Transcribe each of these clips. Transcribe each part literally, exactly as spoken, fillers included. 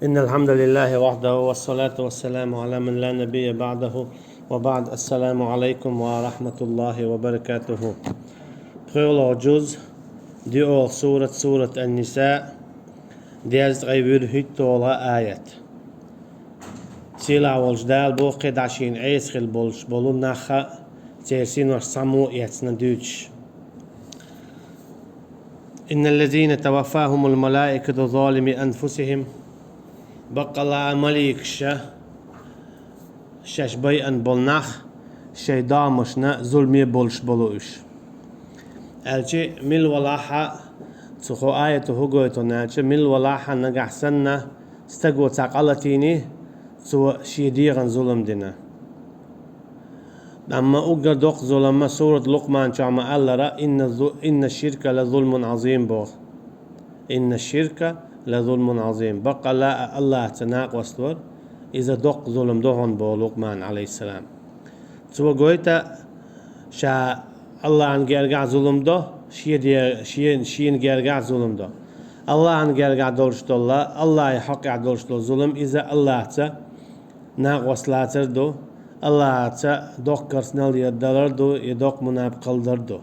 إن الحمد لله وحده والصلاة والسلام على من لا نبي بعده وبعد. السلام عليكم ورحمة الله وبركاته. ПхоьалгӀа жуз, диъолгӀа сурат, сурат Ан-Ниса, дезткъеи вуьрхӀитталгӀа аят. Сийлахь волчу Дала боху кхидӀа шена Ӏеса хила болуш болу нах а, церан синош цхьаммо а эцна дуьйцуш. إن الذين توفاهم الملائكة ظالمي أنفسهم. Баккъалла а маликаша шаьш байъина болу нах шайн догӀмашна зуламе болуш болу уьш. Аьлча, мила валахь а, цу хӀокху аято хӀун гойту аьлча, мила валахь а нагахь санна стаго цхьа къа латийний, цо шен дегӀан зулам дина. Амма уггар доккха зулам а, сурат Лукъман чохь ма-аллара, инна зу-, инна ширка ла зулмун Ӏазим боху. Инна ширка ла зулмун Ӏазим. Баккъалла а Аллахьца накъост вар, иза доккха зулам ду хьуна боху Лукъман, Ӏалайхиссалам. Цо гойту ша Аллахьан гергахь зулам до, шен де-, шен, шена гергахь зулам до. Аллахьан гергахь долуш долу, Аллахьан хьокъехь долуш долу зулам, иза Аллахьца накъост лацар ду, Аллахьца доккха керстанал далар ду, я доккха мунапкъал дар ду.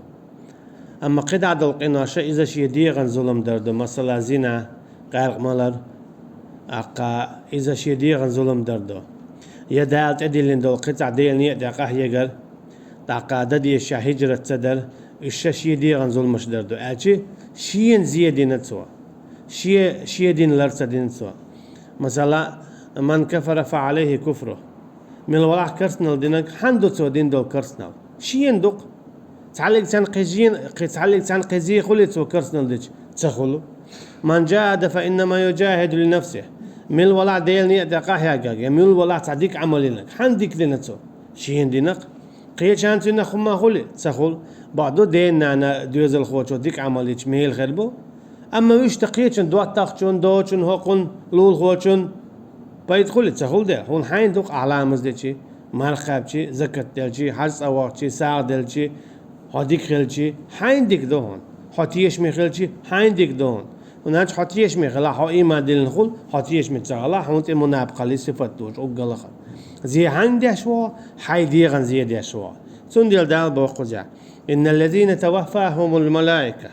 Амма кхидӀа долу къинош а иза шен дегӀан зулам дар ду, масала, зина, къаьркъа малар, тӀаккха иза шен дегӀан зулам дар ду. Я Дала тӀедиллина долу кхин цхьа Делан некъа тӀе къахьегар, тӀаккха дан дезаш хьижрат ца дар, уьш ша шен дегӀан зуламаш дар ду, аьлча шена зе дина цо. Шен, шен дин лар ца дина цо. Масала, ман кафара фа Ӏалайхи куфру. Мила валахь керстанал динарг, хьанна ду цо дина долу керстанал? Шена ду-кх. Цхьаллиг цхьаьна кхин зен-, кхин цхьаллиг цхьаьна кхин зе хуьлий цо керстанал дича? Ца хуьлу. Ман джахада фа иннама юджахиду ли нафсихи. Мила валахь Делан некъа тӀе къахьегнарг, я мила валахь цхьа дика Ӏамал йинарг, хьанна дика дина цо? Шена дина-кх. Кхечарна цуьнах хӀумма хуьлий? Ца хуьлу. Бакъду, ден-нана доьзалхочо дика Ӏамал йича мела хир бу. Амма вуьшта кхечун доттагӀчун, дочун, хӀокхун, лулахочун пайда хуьлий? Ца хуьлу де. Хьуна хьайна ду-кх ахь ламаз дичи, марха кхаьбчи, закат делчи, хьаьж цӀа вахчи, сагӀа делчи, хьо дика хилчи, хьайна дика ду хьуна. Хьо тешаме хилчи, хьайна дика ду хьуна. ХӀунда аьлча хьо тешаме хилахь, хьо ийман диллина хуьлу, хьо тешаме ца хилахь, хьуна тӀе мунапкъаллин сифат долуш уггар лахара. Зе хьанна деш ву хьо? Хьайн дегӀан зе деш ву хьо. Цундела Дала боху кхузахь: «Инналлазина таваффахумул малаика».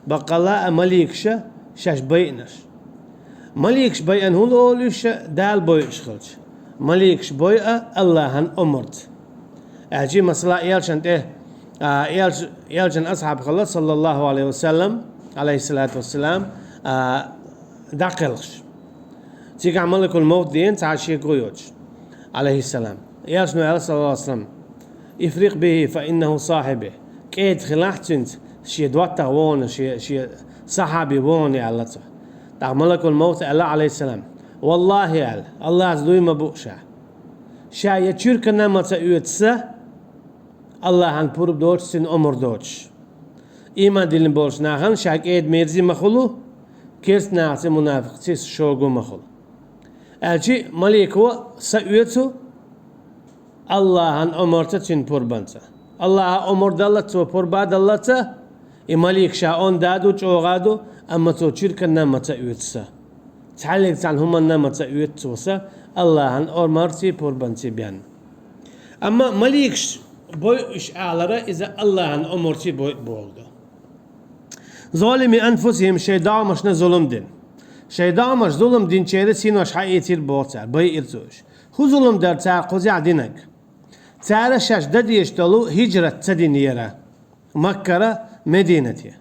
Баккъалла а маликаша шаьш байъинарш. Маликаш байъина хӀунда олу уьш, Дала бойъуш хилча? Маликаш бойъу Аллахьан омарца. Аьлча, масала, элчан тӀе, а, элч-, элчан асхьаб хилла, саллаллаху алейхи ва саллам, алейхиссалату вассалам, а, дӀакхелхаш. Цигахь малакул мовт деана цхьа шега гӀо йоцуш, алейхиссалам. Элчано аьлла, саллаллаху алейхи ва саллам: «Ифрикъ бихи, фа иннаху сахьиби». КӀеда хилахь цуьнца, шен доттагӀа ву хьуна, шен, шен сахьаби ву хьуна, аьлла цо. ТӀаккха малакул мовт аьлла, алейхиссалам: «Валлахи», аьлла, Аллахьца дуй ма бу ша. Ша я чуьркана ма ца оьцу са, Аллахьан пурба доцуш, цуьнан омар доцуш. Ийман диллина болчу нахана ша кӀеда-мерза ма хуьлу, керста нахаца, мунафикъца шога ма хуьлу. Аьлча, малико са оьцу Аллахьан омарца, цуьнан пурбанца. Аллахьа омар даллалц, цо пурба даллалц, и малик ша онда ду, чӀогӀа ду, амма цо чуьркана ма ца оьцу са. Цхьаллиг цхьана хӀуманна ма ца оьцу цо са, Аллахьан омарций, пурбанций бен. Амма маликаш бойъуш алара, иза Аллахьан омарций бойъу бохург ду. «Золими анфусихим», шайн догӀмашна зулам дина. Шайн догӀмаш зулам динчеран синош хьаэцира боху цара, байира цо уьш. ХӀун зулам дара цара кхузахь динарг? Цара шаьш дан дезаш долу хӀижрат ца динера Маккара Мединате.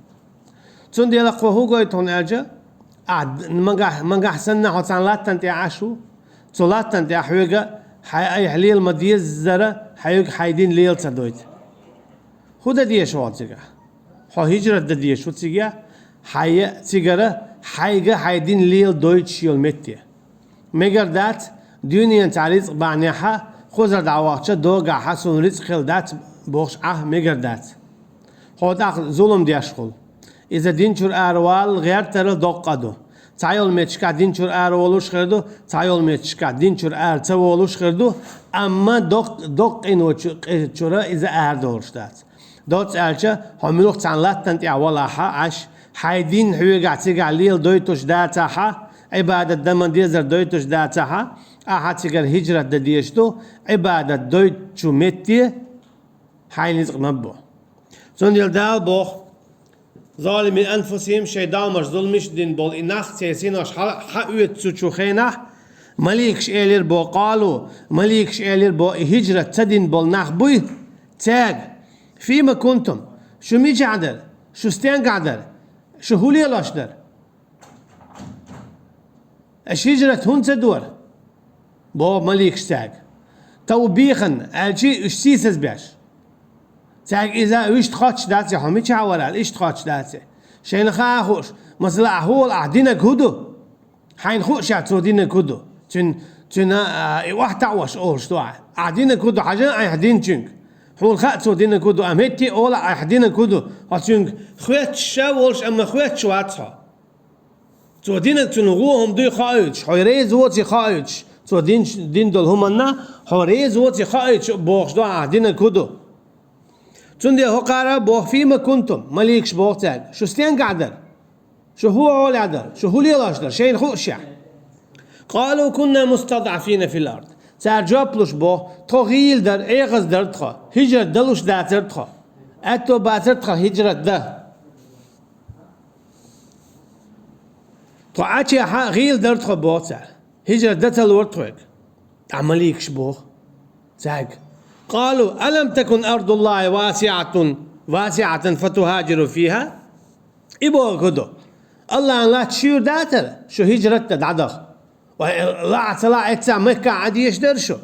Цундела кхо хӀун гойту хьуна аьлча, ахь д-, магахь, магахь санна хьо цхьана латтана тӀехь Ӏаш ву, цу латтана тӀехь хьоьга хьайн айхьа лела ма-деззара, хьоьга хьайн дин лела ца дойту. ХӀун дан дезаш ву хьо цигахь? Хьо хӀижрат дан дезаш ву цигахь, хьайн цигара хьайга хьайн дин лела дойтуш йолу метте. Мегар дац, дуьненан цхьа рицкъ бахьанехьа, кхузара дӀавахча догахьа суна рицкъ хила дац бохуш Ӏа мегар дац. Хьо тӀаккха зулам деш хуьлу. Иза дин чуьра аравала гӀертарал доккха ду. Цхьайолу метташкахь дин чуьра араволуш хир ду, цхьайолу метташкахь дин чуьра ара ца волуш хир ду, амма доккх-, доккха къино чу-, къи-, чуьра иза арадолуш дац. Доцца аьлча, хьо муьлхха цхьана латтана тӀехь валахьа Ӏаш, хьайн дин хьоьгахь цигахь лела дойтуш дацахьа, Ӏибадат дан ма дезар дойтуш дацахьа, ахьа цигара хӀижрат дан дезаш ду, Ӏибадат дойтучу метте хьайн ризкъ ма бо. Цундела Дала боху: «Залими анфусихим», шайн далмаш зуламаш дина болу и нах, церан синош хьа-, хьаоьцучу хенахь, маликаш элира бо, къалу, маликаш элира бо, и хӀижрат ца дина болу нах буй, цаьрга: «Фима кунтум?» Шу мичахь дара? Шу стенгахь дара? Шу хӀун лелош дара? Аша хӀижрат хӀунда ца дора? Боху маликаш цаьрга. Тавбихана, аьлчи уьш сийсаз беш. Цаьрга иза вуьшта хоттуш дац, хьо мичахь вара аьлла, иштта хоттуш дац. Шайна хаа хууш, масала, ахьа хӀола ахьа динарг хӀун ду? Хьайна хууш ша цо динарг хӀун ду? Цуьн-, цуьнан, а, и охьатаӀош олуш ду ахьа. Ахьа динарг хӀун ду, хьажа айхьа динчуьнга. Хьуна хаьа цо динарг хӀун ду, амма хӀетте а олахь айхьа динарг хӀун ду. Хьо цуьнга хоьттуш ша волуш, амма хоьттуш вац хьо. Цо динарг цуьнан вон хӀума дуй хоуьйтуш, хьо реза воций хоуьйтуш, цо дин, дин долу хӀуманна, хьо реза воций хоуьйтуш бохуш ду ахьа динарг хӀун ду. Цундела хӀокхара боху: «Фима кунтум?» Маликаш боху цаьрга: «Шу стенгахь дара? Шу хӀун гӀолехь дара? Шу хӀун лелош дара? Шайна хууш ша?» «Къалу кунна мустадӀафина фил ард». Цара жоп луш боху: «Тхо гӀийла дара, эгӀаз дара тхо, хӀижрат далуш дацара тхо. Аьтто бацара тхо хӀижрат дан». Тхо Ӏачехьа гӀийла дара тхо боху цара. ХӀижрат дан ца лора тхоьга. Ткъа маликаш боху цаьрга: «Къалу: алам такун ардуллахи васиатун, васиатан фатухажиру фиха?» И боху хӀун ду? Аллахьан латта шуьйра дацара, шу хӀижрат дан дӀадаха. Вай, лаахь ца лаахь, эццахь Маккахь Ӏан дезаш дара шу.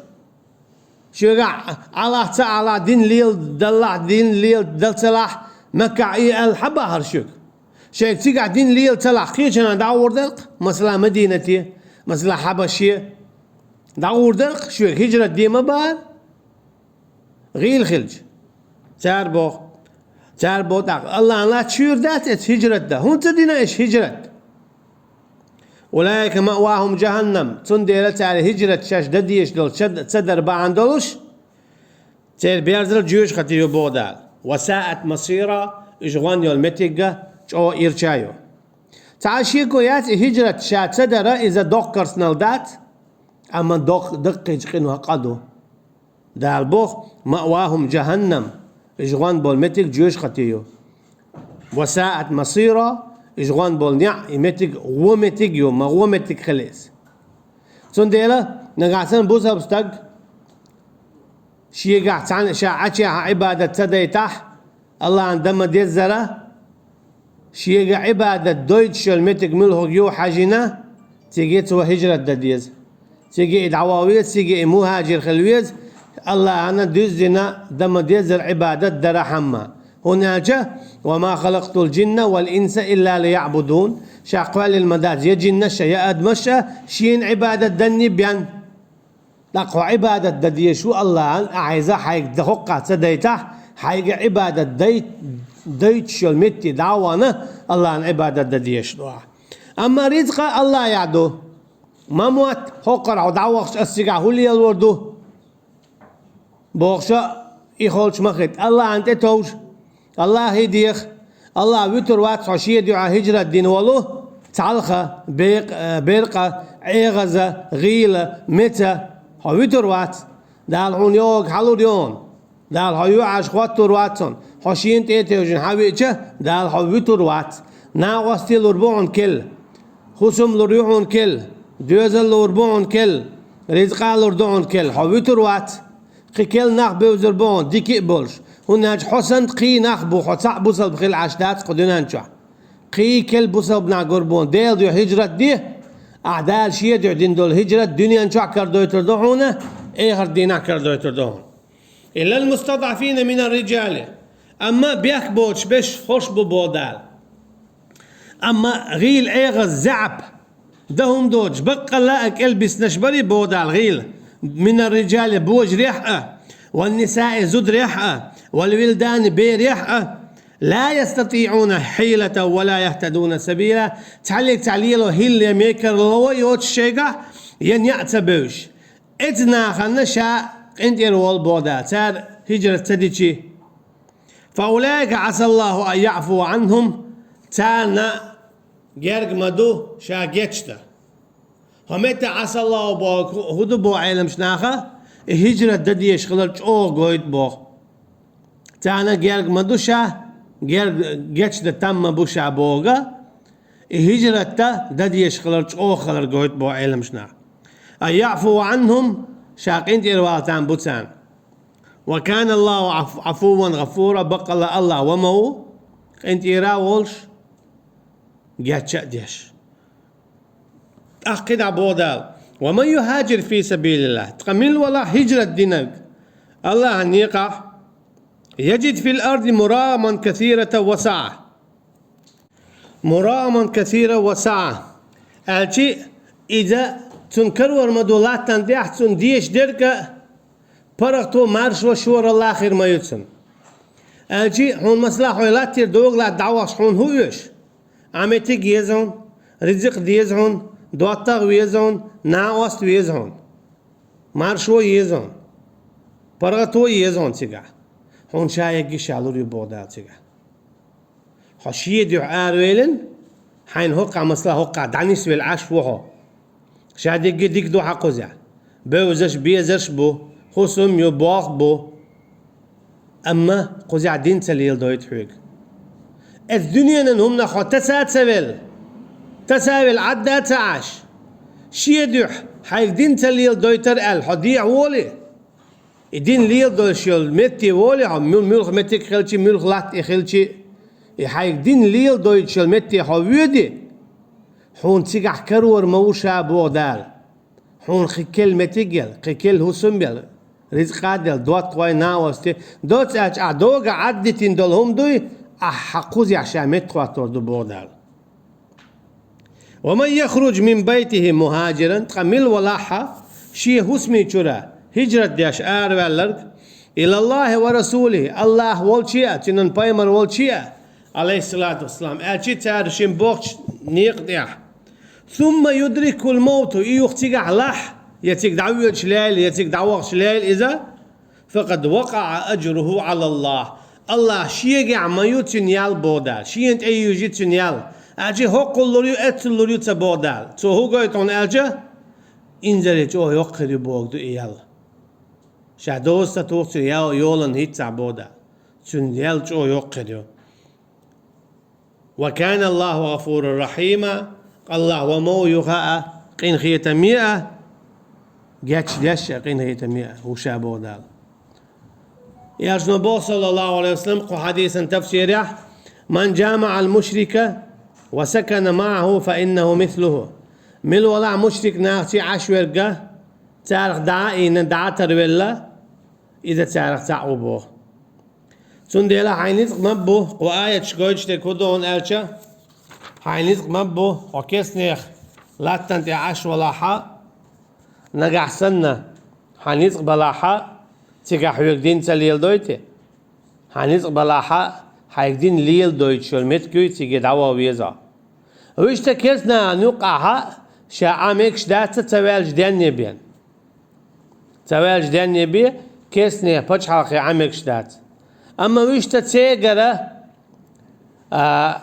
Шуьгахь Ӏалахь ца Ӏалахь, дин леладаллахь, дин леладала ца лахь, Маккахь и аьлла хьан бахара шуьга? Шайга цигахь дин лела ца лахь, кхечанхьа дӀагӀур дара-кх, масала, Мадинате, масала, Хьабаше. ДӀагӀур дара-кх шуьга, хӀижрат де ма бахара. ГӀийла хилча. Цара боху, цара боху тӀаккха: «Аллахьан латта шуьйра дац эцу хӀижрат дан. ХӀунда ца дина аша хӀижрат?» «Улаика маъвахум жаханнам». Цундела цара хӀижрат шаьш дан дезаш долу ца, ца дар бахьана долуш, церан берзал жоьжахати ю боху Дала. «Ва саат масира», уьш гӀон йолу меттиг а чӀогӀа ирча ю. Цхьа а шеко яц, и хӀижрат ша ца дара, иза доккха керстанал дац, амма доккха даккхийчу къинойх къа ду. Дала боху: «Маъвахум жаханнам», уьш гӀон болу меттиг жоьжахати ю. «Ва саат масира», уьш гӀон болу неӀ, и меттиг гӀо меттиг ю, ма гӀо меттиг хила иза. Цундела нагахь санна бусалба стаг шегахь цхьаьна ша Ӏачехьа Ӏибадат ца дайтахь, Аллахьан дан ма деззара, шега Ӏибадат дойтуш йолу меттиг муьлхарг ю хьажийна, цига цо хӀижрат дан деза. Цига и дӀаваха веза, цига и мухӀажир хила веза, Аллахьана дуьззина дан ма деззара Ӏибадат дархьама. ХӀунда аьлча: «Ва ма халакътул жинна вал инса илла лияъбудун». Ша кхоьллина ма дац я жиннаш а, я адамаш а, шена Ӏибадат данне бен. ТӀаккха хьо Ӏибадат дан дезаш ву Аллахьан, ахьа иза хьайга дан хӀоккхахь ца дайтахь, хьайга Ӏибадат дай-, дайтуш йолу метте дӀа а вахана, Аллахьан Ӏибадат дан дезаш ду ахьа. Амма ризкъа Аллахьехь ду. Ма мотта, хӀокхара хьо дӀавахча ас цигахь хӀун лелор ду? Бохуша, и холчу ма хета. Аллахьан тӀе товжа. Аллахье деха. Аллахь вуьтур вац хьо шен дуьхьа хӀижрат дина волу, цхьалха, бекъ-, э, беркъа, эгӀаза, гӀийла, меца. Хьо вуьтур вац. Дала хьуна йогӀург хьалур ю хьуна. Дала хьо юьхьӀаьржа хӀоттур вац хьуна. Хьо шена тӀе а тевжина хьан веача, Дала хьо вуьтур вац. Накъостий лур бу хьуна кел. ХӀусам лур ю хьуна кел. Доьзал лур бу хьуна кел. Ризкъа лур ду хьуна кел. Хьо вуьтур вац. Кхин кел нах бевзар бу хьуна, дика а болуш. ХӀунда аьлча хьо санна кхин нах бу, хьо цхьаъ бусалба хила Ӏаш дац кху дуьнен чохь. Кхин кел бусалба нах гур бу хьуна. Делан дуьхьа хӀижрат де, ахьа Дала шен дуьхьа дина долу хӀижрат дуьнен чохь карадойтур ду хьуна, эхарт дийнахь карадойтур ду хьуна. «Иллал мустадъафина минар риджали». Амма бехк боцуш берш хӀорш бу боху Дала. Амма гӀийла эгӀаз заьӀап, дан хӀума доцуш, баккъалла а кӀел биснарш барий боху Дала гӀийла, минар риджали божарехь а, ван нисаи зударехь а, вал вилдани берехь а, ла ястатиӀуна хьилатан ва ла яхтадуна сабила, цхьаллиг цхьа лело хӀилла я мекарло а йоцуш шайгахь, я неӀ ца бевзаш. Эцу нахана ша къинтӀера волу боху Дала, цара хӀижрат ца дичи. Фа улаика Ӏасаллаху ан яӀфуа Ӏанхум, царна герга ма ду ша гечдан. ХӀаметта Ӏасаллаху боху хӀу ду боху Ӏеламчу наха, и хӀижрат дан дезаш хилар чӀогӀа гойту боху. Царна герга ма ду ша, герга гечдан там ма бу ша боху, и хӀижрат дан дезаш хилар чӀогӀа хилар гойту боху Ӏеламчу наха. Ан яӀфу Ӏанхум, ша къинтӀера вала там бу царна. Ва кана Аллаху Ӏаф-, Ӏафуван гӀафура, баккъалла Аллах ва ма ву, къинтӀера а волуш, гечда а деш. ТӀаккха кхидӀа боху Дала: «Ва ман юхаджир фи сабилиллахь», ткъа мила валахь хӀижрат динарг Аллахьан некъахь, «яджид фил арди мурагӀаман касирата ва саӀа». «МурагӀаман касира ва саӀа», аьлчи, иза цунна карор ма ду латтана тӀехь, цунна дезаш дерг а, паргӀато, маршо, шоралла хир ма ю цунна. Аьлчи, хьуна масала хьо латтийра догӀа латта дӀавахча хьуна хӀун оьшу? Ӏа меттиг еза хьуна, ризкъ деза хьуна, доттагӀа веза хьуна, накъост веза хьуна, маршо еза хьуна, паргӀато еза хьуна цигахь. Хьуна ша егги ша лур ю боху Дала цигахь. Хьо шен дуьхьа аравелина, хьайна хӀокхахь масала хӀокхахь дӀанисвелла Ӏаш ву хьо. Ша дегги дика ду хьан кхузехь. Бевзаш, безаш бу, хӀусам ю, болх бу. Амма кхузехь дин ца леладойту хьоьга. Эцу дуьненан хӀуманах хьо таса а ца велла, таса а велла Ӏадда а ца Ӏаш, шен дуьхьа хьайга дин ца леладойтар аьлла, хьо дехьа волий? И дин леладойш йолу метте волий хьо, муьл-, муьлха меттиг хилчи, муьлха латта и хилчи, и хьайга дин леладойтуш йолу метте хьо воьдий? Хьуна цигахь карор ма ву ша боху Дала. Хьуна кхин кел меттиг елла, кхин кел хӀусам елла, ризкъа делла, доттагӀий, накъостий, доцца аьлча ахь догӀа Ӏаддитина долу хӀума дуй, ахь хьан кхузехь ша меттахӀоттор ду боху Дала. «Ва ман яхруж мин байтихи мухаджиран», ткъа мила валахь а, шен хӀусамийн чуьра хӀижрат деш араваьлларг, «илаллахи ва расулихи», Аллах волче а, цуьнан пайхамар волче а, алейхиссалату вассалам, аьлчи цара шин бохучу некъа тӀехь. «Сумма юдрикул мавту», и юха цигахь лахь, я цига дӀавоьдуш лайла, я цига дӀавахча лайла иза, «факъад вакъаӀа аджруху Ӏалаллах». Аллах шегахь ма ю цуьнан ял боху Дала, шена тӀе йижи цуьнан ял. Аьлчи хӀоккхул лур ю, эццул лур ю ца боху Дала. Цо хӀун гойту хьуна аьлча, инзаре чӀогӀа йоккха хир ю боху ду и ял. Ша доза ца туху цуьнан ял, йоланна хӀиттахь боху Дала. Цуьнан ял чӀогӀа йоккха хир ю. «Ва кана Аллаху гӀафуран рахьима», Аллах ва ма ву юха а, къинхетаме а, гечдеш а, къинхетаме а ву ша боху Дала. Элчано боху, саллаллаху Ӏалайхи ва саллам, кху хьадисан тафсирехь: «Ман джамаӀал мушрика ва сакана маӀаху, фа иннаху мислуху». Мила валахь мушрик нахчий Ӏаш верг а, царах дӀа а ийна, дӀа а тарвелла, иза царах цхьаъ ву боху. Цундела хьайн ницкъ ма бу, кху аяташ гойтуш дерг хӀун ду хьуна аьлча, хьайн ницкъ ма бу, хьо кеснех латтана тӀе Ӏаш валахь а, нагахь санна хьан ницкъ балахь а, цигахь хьоьга дин ца леладойтий? Хьан ницкъ балахь а, хьайга дин леладойтуш йолу меттиг юй, цига дӀаваха веза. Вуьшта керстанан юккъахь а ша Ӏа мегаш дац ца ваьлча денне бен. Ца ваьлча денне бен, керстанех пачхьалкхе Ӏа мегаш дац. Амма вуьшта цегара, а,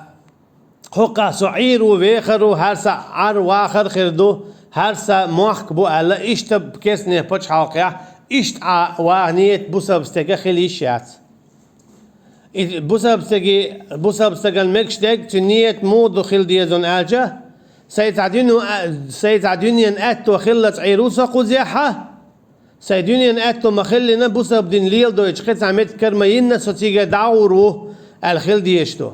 хӀокхахь со Ӏийр ву, вехар ву, хӀара сан Ӏар вахар хир ду, хӀара сан мохк бу аьлла, иштта керстанех пачхьалкхехь, иштта Ӏа ваха нийят бусалба стеган хила йиш яц. И бусалба стеги-, бусалба стагана мегаш дерг, цуьнан нийят муха ду хила деза аьлча, сайн цхьа дуьне, сайн цхьа дуьненан аьтто хиллалц Ӏийр ву со кхузехь а, сайн дуьненан аьтто ма-хиллина, бусалба дин леладойтуш кхин цхьа меттиг кара ма йинна, со цига дӀагӀур ву аьлла хила дезаш ду.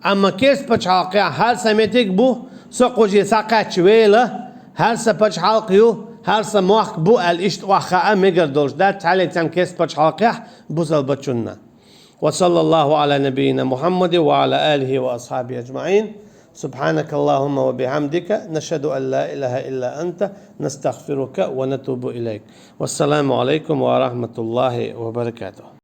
Амма керста пачхьалкхехь хӀара сан меттиг бу, со кхузахь схьакхаьчча вела, хӀара сан пачхьалкх ю, хӀара сан мохк бу аьлла иштта охьахаа мегар долуш дац цхьаьллиг цхьана керста пачхьалкхехь бусалбачунна. وصلى الله على نبينا محمد وعلى آله وأصحابه أجمعين. سبحانك اللهم وبحمدك، نشهد أن لا إله إلا أنت، نستغفرك ونتوب إليك. والسلام عليكم ورحمة الله وبركاته.